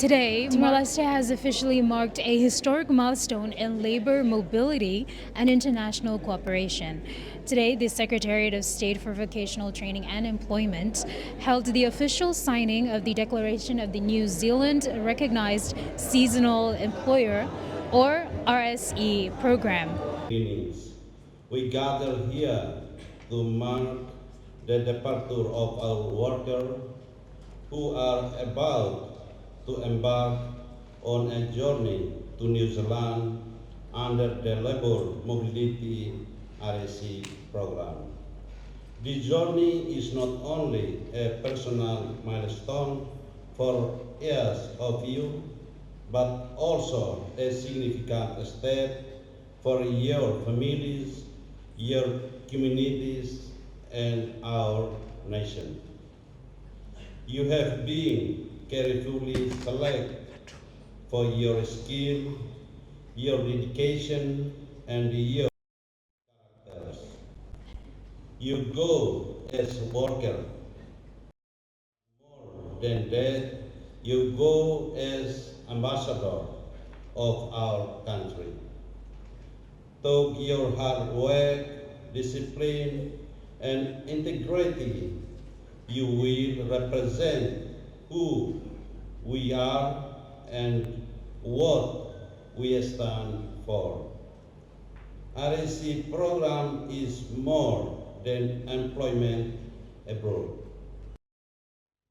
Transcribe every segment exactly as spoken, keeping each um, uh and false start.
Today, Timor-Leste has officially marked a historic milestone in labor mobility and international cooperation. Today, the Secretariat of State for Vocational Training and Employment held the official signing of the declaration of the New Zealand Recognized Seasonal Employer, or R S E, program. Greetings. We gather here to mark the departure of our workers who are about to embark on a journey to New Zealand under the Labour Mobility R S E program. This journey is not only a personal milestone for each of you, but also a significant step for your families, your communities, and our nation. You have been carefully selected for your skill, your dedication, and your characters. You go as worker. More than that, you go as ambassador of our country. Through your hard work, discipline, and integrity, you will represent who we are and what we stand for. R S E program is more than employment abroad.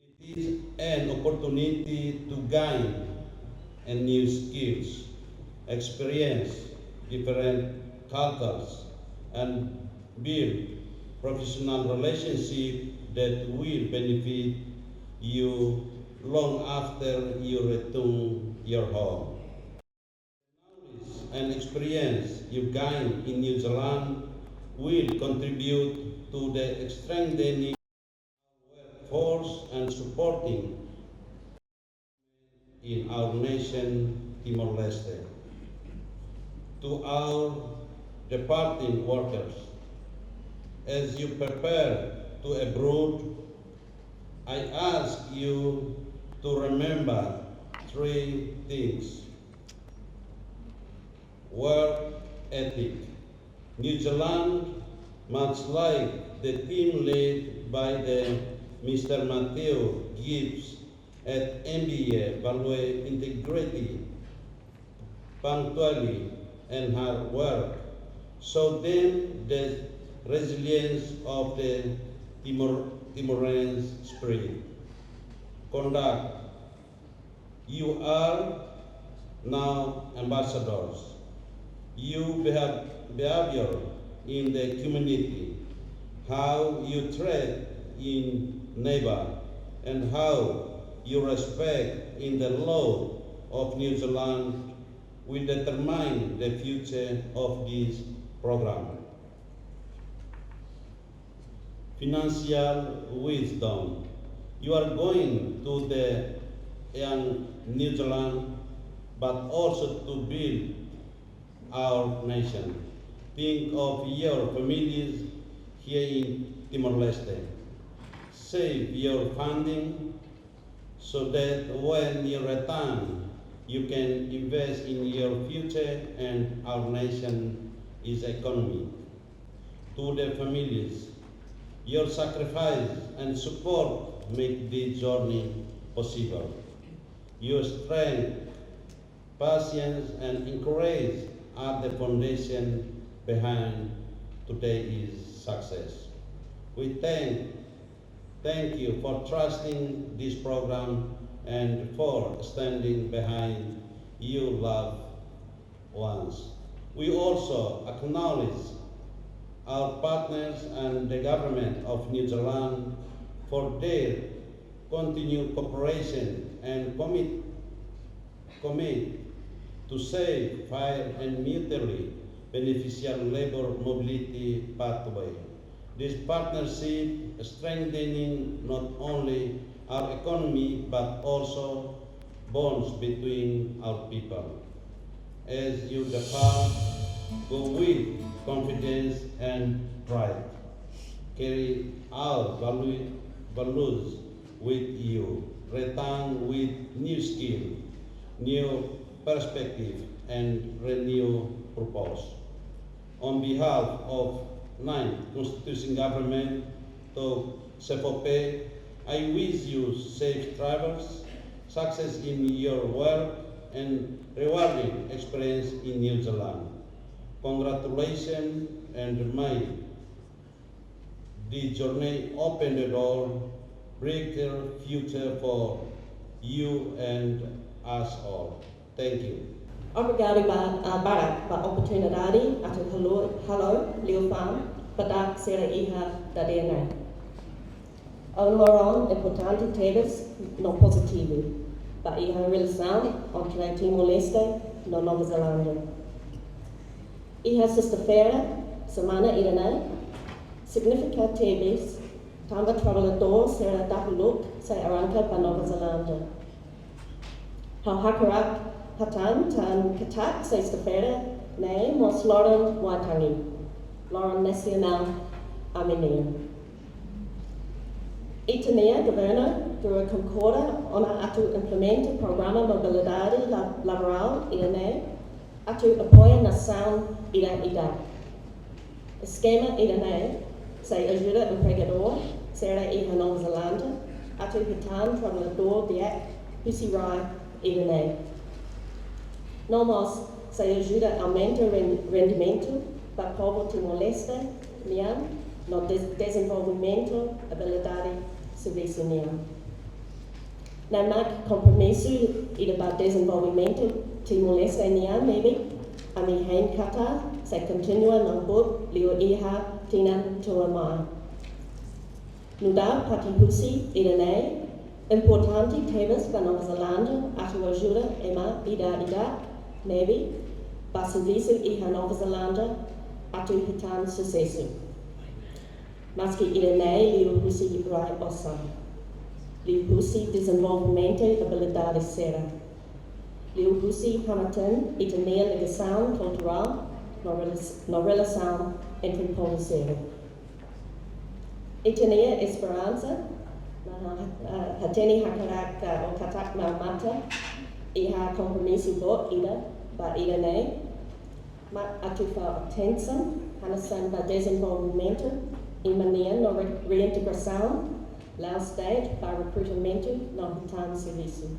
It is an opportunity to gain a new skills, experience different cultures, and build professional relationship that will benefit you long after you return your home. Knowledge and experience you gain in New Zealand will contribute to the strengthening workforce and supporting in our nation, Timor-Leste. To our departing workers, as you prepare to abroad, I ask you to remember three things. Work ethic. New Zealand, much like the team led by the Mister Matthew Gibbs at M B A, value integrity, punctuality, and hard work. Show them the resilience of the Timor, Timorean spirit. Conduct. You are now ambassadors. You behave, behavior in the community, how you treat in neighbor, and how you respect in the law of New Zealand will determine the future of this program. Financial wisdom. You are going to the young New Zealand, but also to build our nation. Think of your families here in Timor-Leste. Save your funding so that when you return, you can invest in your future and our nation's economy. To the families, your sacrifice and support make this journey possible. Your strength, patience, and encourage are the foundation behind today's success. We thank, thank you for trusting this program and for standing behind your loved ones. We also acknowledge our partners and the government of New Zealand for their continued cooperation and commit, commit to safe, fair, and mutually beneficial labor mobility pathway. This partnership strengthening not only our economy but also bonds between our people. As you depart, go with confidence and pride. Carry our value, values with you. Return with new skill, new perspective and renewed purpose. On behalf of ninth Constitution Government to SEFOPE, I wish you safe travels, success in your work, and rewarding experience in New Zealand. Congratulations, and may the journey open the door, brighter future for you and us all. Thank you. Obrigadu ba, ah, barak ba oportunidade atu halo, halo liafuan ba ita sira iha dadeer ne'e. Ohin loron importante tebes no pozitivu ba iha relasaun entre Timor-Leste no Nova Zelándia. Iha sesta-feira semana ida-ne'e signifika tebes tanba traballadór sira dahuluk sei arranka ba Nova Zelándia. Ha'u hakarak hatán tan katak sesta-feira ne'e mós loron Waitangi, loron nasionál ami-nian. Ita-nia governu tuir konkorda ona atu implementa programa mobilidade la-, laborál ida-ne'e atu apoia nasaun ida-idak. Eskema ida-ne'e sei ajuda empregadór sira iha Nova Zelándia atu hetan traballadór di'ak husi rai ida-ne'e. No mós sei ajuda aumenta ren-, rendimentu ba povu Timor-Leste nian no des-, dezenvolvimentu abilidade servisu nian. Ne'e mak kompromisu ida ba dezenvolvimentu Timor-Leste nian ne'ebé ami hein katak sei kontinua nampak liu iha tinan tuirmai. Nu'udar parte husi ida-ne'e, importante tebes ba Nova Zelándia atu ajuda ema ida-idak ne'ebé bá servisu iha Nova Zelándia atu hetan susesu. Maski ida-ne'e liu husi rai osan, liu husi dezenvolvimentu abilidade sira, liu husi hamatan ita-nia ligasaun kulturál no relas-, no relasaun entre povu sira. Ita-nia esperansa, ah, ah, hatene hakarak, ah, ou katak maun-matan iha kompromisu boot ida ba ida-ne'e, mak atu fó atensaun hanesan ba dezenvolvimentu ema nian no re-, reintegrasaun, la'ós de'it ba rekrutamentu no hetan servisu.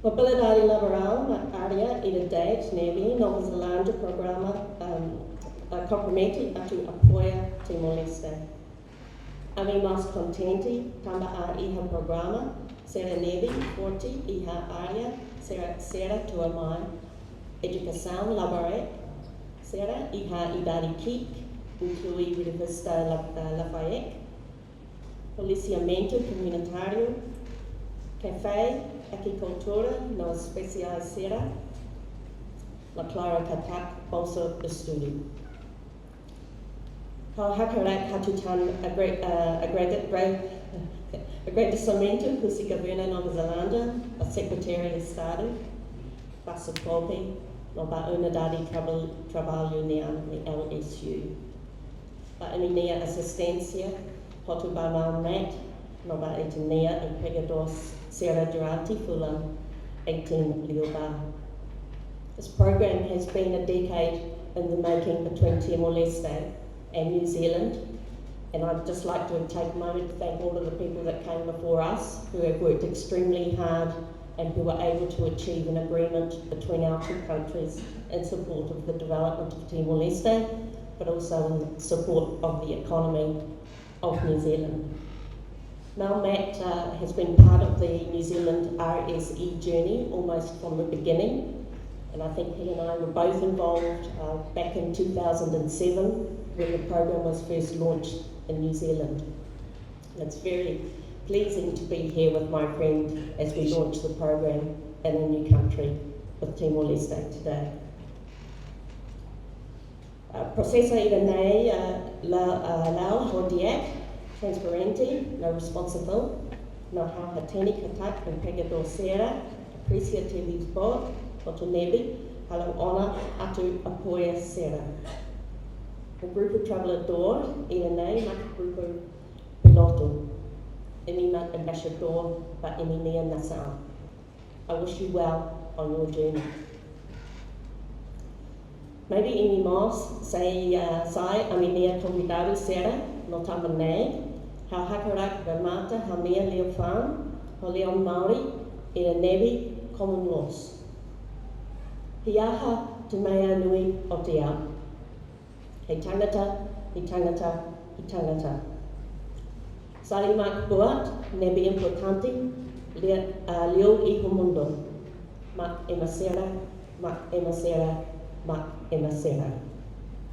Mobilidade laborál mak área ida de'it ne'ebé Nova Zelándia programa, um, uh, kompromete atu apoia Timor-Leste. Ami mós kontente tanba ha'u iha programa sira ne'ebé forte iha área sira, sira tuirmai: edukasaun labarik sira iha idade ki'ik, inklui Universidade La-, uh, Lafayette, polisiamentu komunitáriu, kafé, agrikultura no espesiál sira, la klaru katak bolsa estudu. Ha'u hakarak hatutan agre-, eh, agrega-, agre-, agradesimentu husi Governu Nova Zelándia ba Sekretáriu Estadu ba SEFOPE no ba Unidade Traba-, Traballu nian, L S U, ba imi-nia asisténsia hotu ba maun Matt no ba ita-nia empregadór sira durante fulan eighteen liubá. This program has been a decade in the making between Timor-Leste and New Zealand, and I'd just like to take a moment to thank all of the people that came before us who have worked extremely hard and who were able to achieve an agreement between our two countries in support of the development of Timor-Leste, but also in support of the economy of New Zealand. Maun Matt, uh, has been part of the New Zealand R S E journey almost from the beginning, and I think he and I were both involved, uh, back in two thousand and seven when the program was first launched in New Zealand. And it's very pleasing to be here with my friend as we launch the program in a new country with Timor-Leste today. Uh, prosesu ida-ne'e, uh, la, uh, la'o ho di'ak, transparente no responsible, no ha'u hatene katak empregadór sira apresia tebes boot hotu ne'ebé halo ona atu apoia sira. Grupu traballadór ida-ne'e mak grupu pilotu, imi mak embaixadór ba imi-nia nasaun. I wish you well on your journey. Maybe any mos sai, uh, sai ami-nia konvidadu sira no tama ne'e, ha'u hakarak remata ha'u-nia liafuan ho lian Maori iha ne'ebé common laws. Hi'aha, tumeia nui otiau. He tangata, he tangata, he tangata. Sali mak buat ne'ebé importante liu, ah, liu iha mundu. Mak ema sira, mak ema sira, mak ema sira.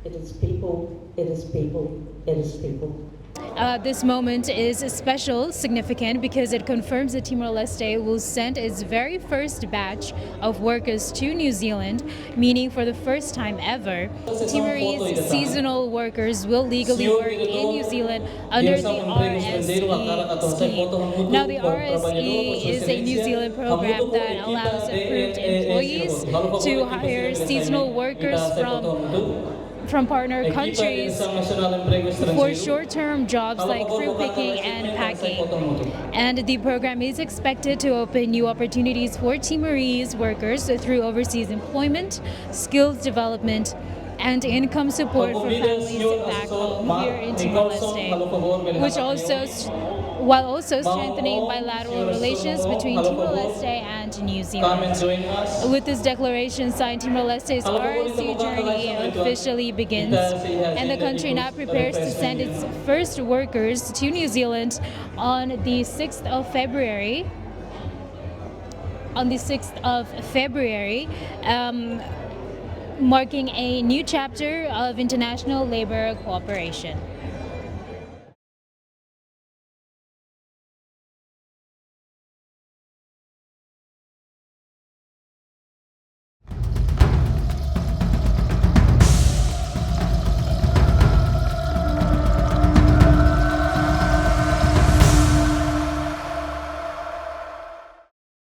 It is people, it is people, it is people. Uh, this moment is special, significant, because it confirms that Timor-Leste will send its very first batch of workers to New Zealand, meaning for the first time ever, Timorese seasonal workers will legally work in New Zealand under the R S E scheme. Now, the R S E is a New Zealand program that allows approved employees to hire seasonal workers from from partner countries for short-term jobs like fruit picking and packing. And the program is expected to open new opportunities for Timorese workers through overseas employment, skills development, and income support for families back home here in Timor-Leste, which also, while also strengthening bilateral relations between Timor-Leste and New Zealand. With this declaration signed, Timor-Leste's R S E journey officially begins, and the country now prepares to send its first workers to New Zealand on the sixth of February. On the sixth of February, um, marking a new chapter of international labor cooperation.